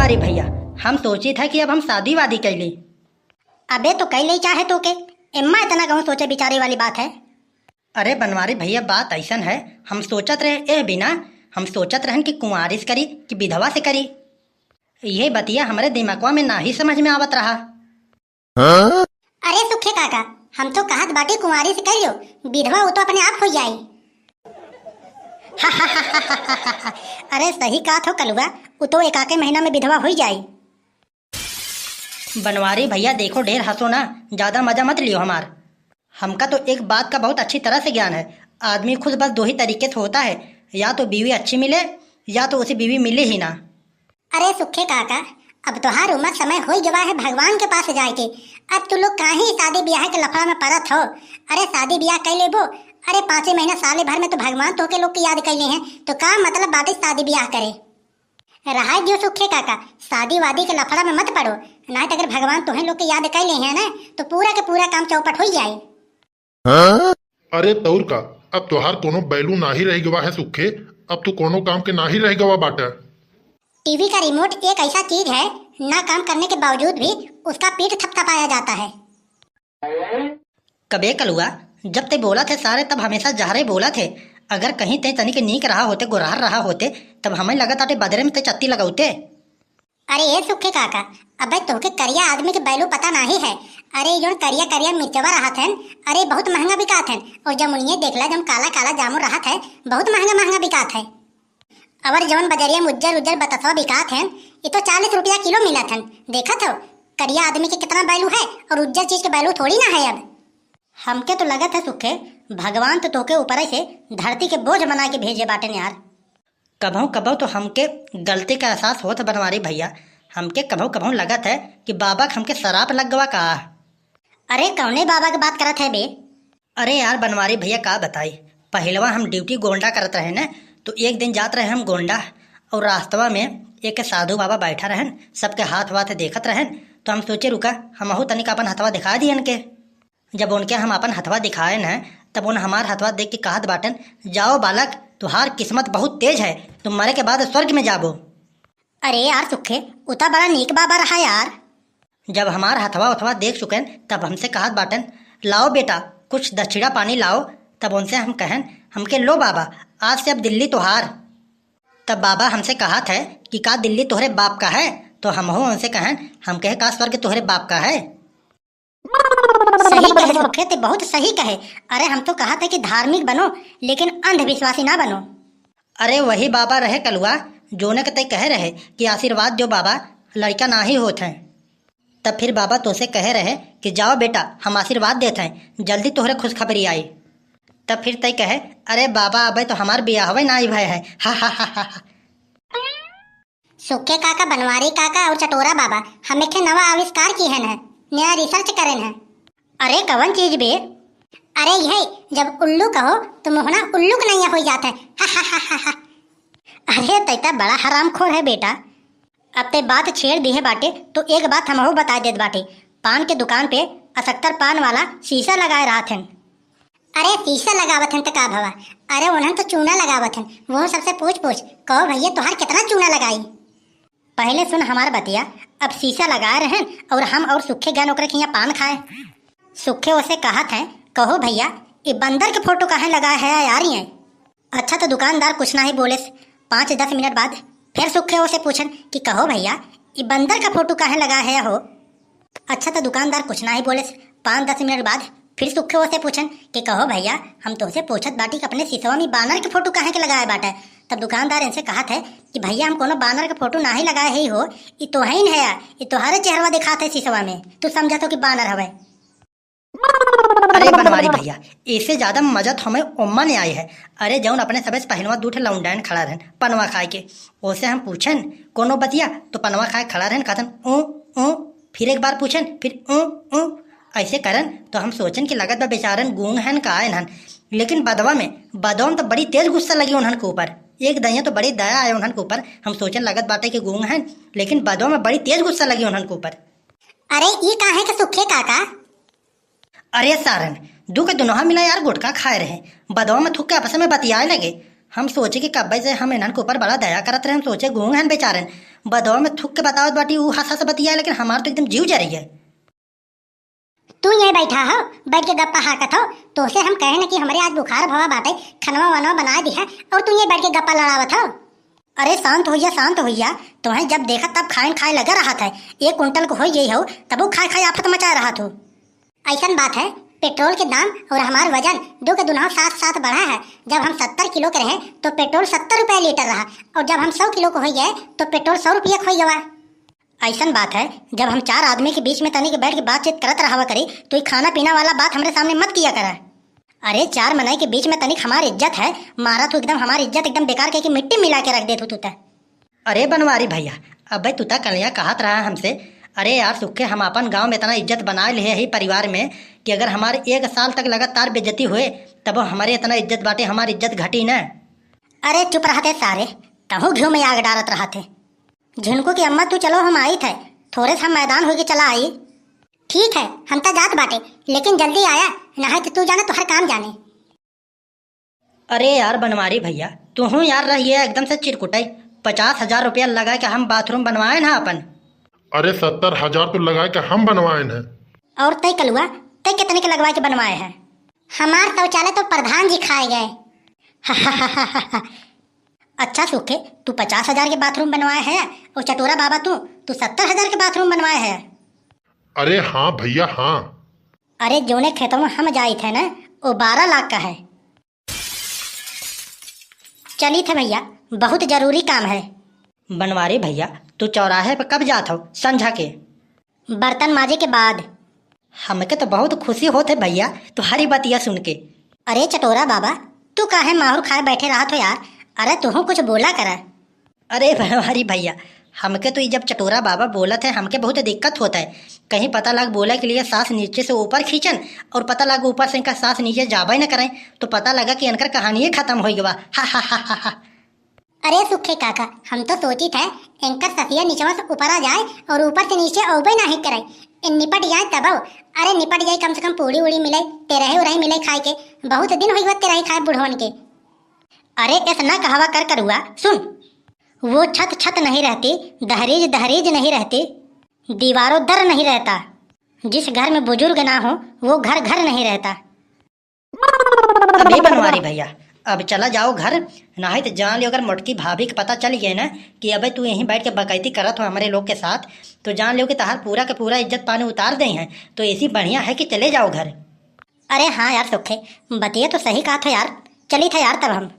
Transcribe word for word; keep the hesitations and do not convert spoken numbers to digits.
अरे भैया, हम सोचित है कि अब हम शादी वादी कइ ली। अबे तो कइ ले चाहे तो के, एम्मा इतना कहूँ सोचे बिचारे वाली बात है। अरे बनवारी भैया, बात अइसन है, हम सोचत रहे एह बिना, हम सोचत रहन कि कुंवारी से करी कि विधवा से करी। यह बतिया हमरे दिमागवा में नाही समझ में आवत रहा। अरे सुखे काका, हम तो कहत बाटी कुंवारी से कइ लियो, विधवा उ तो अपने आप होइ जाई। अरे सही कहत हो कलुआ, उ तो एकाके महीना में विधवा होइ जाई। बनवारी भैया देखो, ढेर हंसो ना, ज्यादा मजा मत लियो हमार। हमका तो एक बात का बहुत अच्छी तरह से ज्ञान है, आदमी खुश बस दो ही तरीके से होता है, या तो बीवी अच्छी मिले, या तो उसे बीवी मिले ही ना। अरे सुखे काका, अब तोहार उम्र समय होइ गवा है भगवान के पास जाए के। अब तू लोग काहे शादी ब्याह के लफड़ा में पड़त हो? अरे शादी ब्याह कइ लेबो, अरे पाँचे महीना साले भर में तो भगवान तोहके लोग के याद कइ ले हैं, तो का मतलब बाटे शादी ब्याह करे? रहाई दियो सुखे काका, शादी वादी के लफड़ा में मत पड़ो, नाहीं तो अगर भगवान तोहे लोग के याद कइ ले हैं ना, तो पूरा के पूरा काम चौपट होइ जाए। अरे तौर का, अब तोहार कोनो बैलू नाही रह गवा है सुखे, अब तू कोनो काम के नाही रह गवा बाटा। टीवी का रिमोट एक ऐसा चीज है, ना काम करने के बावजूद भी उसका पीठ थपथपाया जाता है। कबे कलुआ, जब ते बोलत है सारे तब हमेशा जहरे बोलत है। अगर कहीं ते तनिक नीक रहा होते, गोरहर रहा होते, तब हमें लगत आटे बदरे में ते चत्ती लगौते। अरे ए सुखे काका, अबे तोहके करिया आदमी के बैलू पता नाही है। अरे जौन करिया करिया मिर्चवा रहत हन, अरे बहुत महंगा बिकात हन। और जमुनिये देखला जौन काला काला जामुन रहत है, बहुत महंगा महंगा बिकात है। और जौन बजरिया में उज्जर उज्जर बतसवा बिकात हन, ये तो चालीस रुपया किलो मिलत हन। देखत हो करिया आदमी के कितना बैलू है और उज्जर चीज के बैलू थोड़ी ना है। अब हमके तो लगत है सुखे, भगवान तो तोहके ऊपर से धरती के बोझ बना के भेजे बाटेन यार। कबहूँ कबहूँ तो हमके गलती का एहसास होत है बनवारी भैया, हमके कबहूँ कबहूँ लगत है कि बाबा के हमके सराप लग गवा का। अरे कौने बाबा के बात करत है बे? अरे यार बनवारी भैया का बताई, पहिलवा हम ड्यूटी गोंडा करत रहे न, तो एक दिन जात रहे हम गोंडा और रास्तवा में एक साधु बाबा बैठा रहन, सबके हाथ वाथ देखत रहन, तो हम सोचे रुका हमहू तनिक अपन हथवा दिखा दियन के। जब उनके हम अपन हथवा दिखाएन, तब उन हमार हथवा देख के कहत बाटन, "जाओ बालक, तुहार किस्मत बहुत तेज है, तुम मरे के बाद स्वर्ग में जाबो।" अरे यार सुखे, उता बड़ा नीक बाबा रहा यार। जब हमार हथवा उथवा देख चुकेन, तब हमसे कहत बाटन, "लाओ बेटा, कुछ दक्षिणा पानी लाओ।" तब उनसे हम कहन, "हमके लो बाबा, आज से अब दिल्ली तुहार।" तब बाबा हमसे कहत है कि "का दिल्ली तोहरे बाप का है?" तो हमहू उनसे कहन, "हम कहे का स्वर्ग तोहरे बाप का है?" सही कहे सुखे, ते बहुत सही कहे। अरे हम तो कहत है कि धार्मिक बनो, लेकिन अंधविश्वासी ना बनो। अरे वही बाबा रहे कलुआ, जोने के ते कहे रहे कि "आशीर्वाद दो बाबा, लड़का नाही होत हैं।" तब फिर बाबा तोसे कहे रहे कि "जाओ बेटा, हम आशीर्वाद देत हैं, जल्दी तोहरे खुशखबरी आई।" तब फिर ते कहे, "अरे बाबा, अबे तो हमार बियाहवे नाही भय है।" हा हा हा हा। सुखे काका, बनवारी काका और चटोरा बाबा, हम एक ठे नवा आविष्कार किहन है, नया research करेन है। अरे कवन चीज बे? अरे यही, जब उल्लू कहो तो मोहना उल्लू के नैया हो जात है। अरे तै त बड़ा हरामखोर है बेटा। अब ते बात छेड़ दिहे बाटे तो एक बात हमहू बता देत बाटे, पान के दुकान पे असकतर पान वाला शीशा लगाए रहत हन। अरे शीशा लगावत हन त का भवा? अरे उन्हन तो चूना लगावत हन, वो सबसे पूछ पूछ, कहो भैया तोहार कितना चूना लगाई? पहले सुन हमार बतिया, अब शीशा लगाए रहन और हम और सुखे गन ओकरे खिया पान खाए। सुखे ओसे कहत है, "कहो भैया, ई बंदर के फोटो काहे लगाए है यार ये?" अच्छा तो दुकानदार कुछ नाही बोलेस। पाँच दस मिनट बाद फिर सुखे ओसे पूछन कि "कहो भैया, ई बंदर का फोटो काहे लगाए है हो?" अच्छा तो दुकानदार कुछ नाही बोलेस। पाँच दस मिनट बाद फिर सुखे ओसे पूछन कि "कहो भैया, हम तोसे पूछत बाटी कि अपने सिसवा में बानर के फोटो काहे के लगाए बाटे?" तब दुकानदार इनसे कहत है कि "भैया, हम कोनो बानर के फोटो नाही लगाए है हो, ई तोहइन है, ई तोहरे चेहरवा दिखात है सिसवा में, तू समझत हो कि बानर हवे।" अरे बनवारी भैया, एसे ज्यादा मजा तो हमें ओम्मा ने आई है। अरे जौन अपने सबे से पहिलवा दू ठे लौंडैन खड़ा रहन पनवा खाए के, ओसे हम पूछन कोनो बतिया तो पनवा खाए खड़ा रहन, कहतन ऊँ ऊँ। फिर एक बार पूछन, फिर ऊँ ऊँ। ऐसे करन तो हम सोचन कि लगत बा बेचारन गूंग हन का आयन हन। लेकिन बदवा में, बदवा में तो बड़ी तेज गुस्सा लगी उन्हन के ऊपर। एक दइया तो बड़ी दया आए उन्हन के ऊपर। हम सोचन लगत बाटे कि गूंग हन, लेकिन बदवा में बड़ी तेज गुस्सा लगी उन्हन के ऊपर। अरे ई काहे के सुखे काका? अरे सारन, दू के दुनोहा मिला यार गुटखा खाए रहे, बदवा में थूक के आपस में बतियाए लगे। हम सोचे कि कब्बे से हम इन्हन के ऊपर बड़ा दया करत रहे, हम सोचे गूंग हन बेचारन, बदवा में थूक के बतावत बाटी, ऊ हंस हंस बतिया, लेकिन हमार तो एकदम जीव जरी है। तू यहीं बैठा हो, बैठ के गप्पा हाकत हो। तोसे हम कहे न कि हमरे आज बुखार भवा बाटे, खनवा वनवा बनाए दिहा, और तू यहीं बैठ के गप्पा लड़ावत हो। अरे शांत होइया, शांत होइया, तोहें जब देखा तब खाए न खाए लगा रहत है। एक कुंटल को होई गई हो, तबो खाए खाए आफत मचाए रहत हो। ऐसन बात है, पेट्रोल के दाम और हमार वजन दो के दुनहो साथ साथ बढ़ा है। जब हम सत्तर किलो के रहे तो पेट्रोल सत्तर रुपया लीटर रहा, और जब हम सौ किलो को हो गए तो पेट्रोल सौ रुपया के हो गवा। ऐसन बात है, जब हम चार आदमी के बीच में तनिक बैठ के बातचीत करत रहवा करी, तो ई खाना पीना वाला बात हमरे सामने मत किया करा। अरे, चार मनई के बीच में तनिक हमार इज्जत है, मारा तू एकदम हमार इज्जत एकदम बेकार कइके मिट्टी मिला के रख देत हो तू त। अरे बनवारी भैया, अबे तू त कलिया कहत रहा हमसे, अरे यार सुखे, हम अपन गांव में इतना इज्जत बनाए लिहे ही परिवार में कि अगर हमार एक साल तक लगातार बेइज्जती हुए, तब हमरे इतना इज्जत बाटे, हमार इज्जत घटी न। अरे चुप रहते सारे, तहूँ घिउ में आग डारत रहते। झुनकू की अम्मा, तू चलो, हम आइत है, थोरे से हम मैदान होके चला आई। ठीक है, हम त जात बाटे, लेकिन जल्दी आया, नाहीं त तू जाने तोहर काम जाने। अरे यार बनवारी भैया, तुहूँ यार रहिए एकदम से चिरकुटाई। पचास हजार रुपया लगा के हम बाथरूम बनवाए ना अपन। अरे सत्तर हजार तो लगा के हम बनवाए हैं। और तय कलुआ, तय कितने के लगवा के बनवाए है? हमार शौचालय तो प्रधान जी खाए गए। अच्छा सुखे, तू पचास हजार के बाथरूम बनवाए है, और चटोरा बाबा तू, तू सत्तर हजार के बाथरूम बनवाए है। अरे हाँ भैया, हाँ। अरे जोने खेतवा हम जाइत है ना, वो बारह लाख का है। चलित है भैया, बहुत जरूरी काम है। बनवारी भैया, तू चौराहे पर कब जात हो संझा के? बर्तन माजे के बाद। हमके तो बहुत खुशी होत है भैया, तुम्हारी बतिया सुन के। अरे चटोरा बाबा, तू काहे माहुर खाए बैठे रहत हो यार? अरे तुहूँ कुछ बोला करा। अरे बनवारी भैया, हमके तो ई जब चटोरा बाबा बोलत है, हमके बहुत दिक्कत होत है। कहीं पता लग बोले के लिए सांस नीचे से ऊपर खींचन और पता लग ऊपर से इनका सांस नीचे जाबे न करें, तो पता लगा कि इनकर कहानिये खत्म हो गवा। हा, हा, हा, हा, हा। अरे सुखे काका, हम तो सोचित है इनकर ससिया निचवा से ऊपर आ जाए और ऊपर से नीचे औबे नाही करे, इन निपट जाए तबो। अरे निपट जाए, कम से कम पूड़ी उड़ी मिले, तेरहे उरहे मिले खाए के। बहुत दिन हो गवा तेरहे खाए बुढ़वन के। अरे ऐस ना कहवा कर करुआ, सुन। वो छत छत नहीं रहती, दहलीज दहलीज नहीं रहती, दीवारों दर नहीं रहता। जिस घर में बुजुर्ग ना हो, वो घर घर नहीं रहता। अबे बनवारी भैया, अब चला जाओ घर, नाहीं तो जान लियो अगर मोटकी भाभी के पता चल गए ना कि अबे तू यहीं बैठ के बकैती करत हो हमारे लोग के साथ, तो जान लियो कि तहार पूरा के पूरा इज्जत पानी उतार दे हैं। तो ऐसी बढ़िया है कि चले जाओ घर। अरे हाँ यार सुखे, बतिया तो सही कहा था यार, चली था यार तब हम।